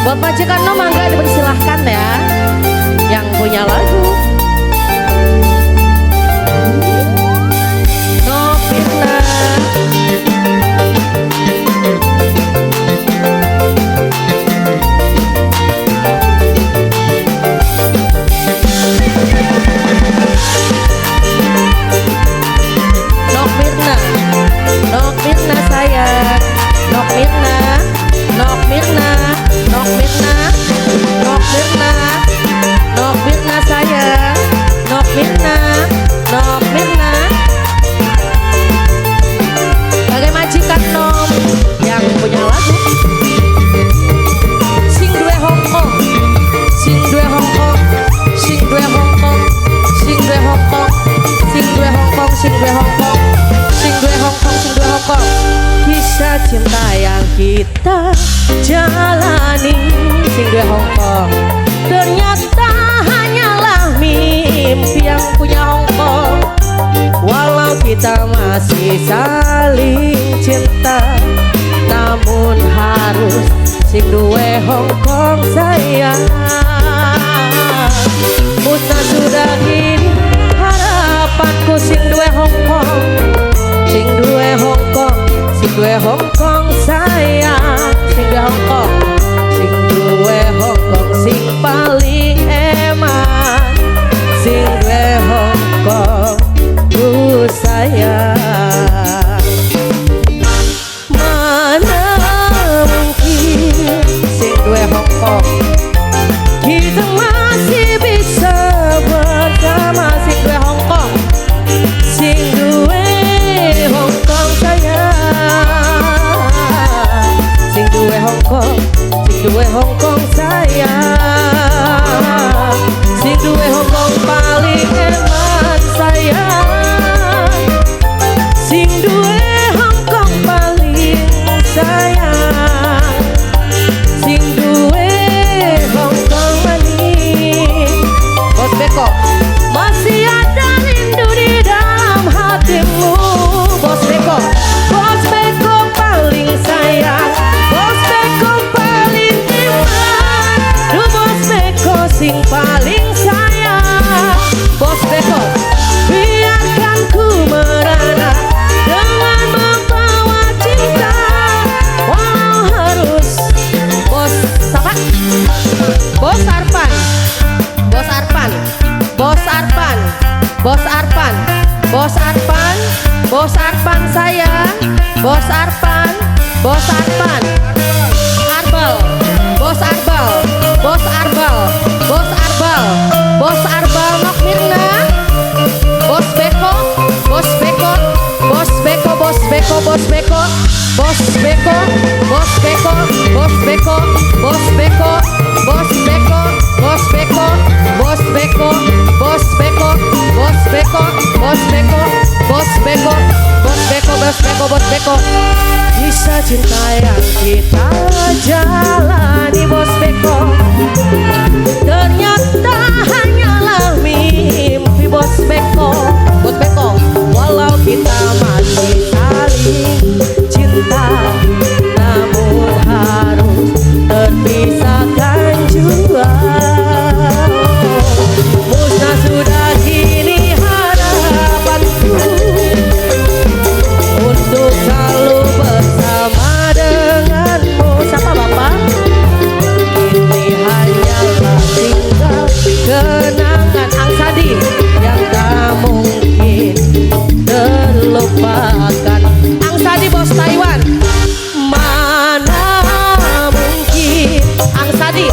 Buat majikan no mangga dipersilahkan ya, yang punya lagu. No Mirna. Nok Mirna, Nok Mirna sayang, Nok Mirna, Nok Mirna, Nok Mirna, Nok Mirna, Nok Mirna sayang, Nok Mirna, Nok Mirna. Sebagai majikan nom yang punya lagu, sing duwe Hongkong, sing duwe Hongkong, sing duwe Hongkong, sing duwe Hongkong, sing duwe Hongkong, sing duwe Hongkong, sing duwe Hongkong, sing duwe Hongkong. Kisah cinta yang kita jalani, sing duwe Hongkong, ternyata hanyalah mimpi yang punya Hongkong. Walau kita masih saling cinta, namun harus sing duwe Hongkong sayang. Musnah sudah kini harapanku, sing duwe Hongkong, sing duwe Hongkong, sing duwe Hongkong sayang, sing duwe Hongkong, sing duwe Hongkong, sing paling eman, sing duwe Hongkong ku sayang. Mana mungkin sing duwe Hongkong kita masih bisa bersama, sing duwe Hongkong, sing duwe Hongkong sayang, sing duwe Hongkong, sing duwe Hongkong sayang, sing duwe Hongkong paling eman sayang, sing duwe Hongkong paling sayang, sing duwe Hongkong manis. Bos Beko, masih ada rindu di dalam hatimu. Bos Beko, Bos Beko paling sayang, Bos Beko paling eman, duh Bos Beko sing paling sayang. Bos Beko, biarkan ku merana dengan membawa cinta, walau harus. Bos siapa? Bos Arpan, Bos Arpan, Bos Arpan, Bos Arpan, Bos Arpan, Bos Arpan sayang, Bos Arpan, Bos Arpan, Arbal, Bos Arbal, Bos Arbal, Bos Arbal, Bos Arbal, Nok Mirna, Bos Beko, Bos Beko, Bos Beko, Bos Beko, Bos Beko, Bos Beko, Bos Beko, Bos Beko, Bos Beko, Bos Beko, Bos Beko, Bos Beko, Bos Beko, Bos Beko, Bos Beko, Bos Beko, Bos Beko, Bos Beko, Bos Beko. Kisah cinta yang kita jalani, Bos Beko, ternyata hanyalah mimpi. Bos Beko, Bos Beko, walau kita masih saling cinta, namun harus terpisahkan jua. Musnah sudah kini harapanku untuk selalu bersama denganmu. Siapa bapak? Ini hanyalah tinggal kenangan Angsadi yang tak mungkin terlupakan. Angsadi bos Taiwan, mana mungkin Angsadi,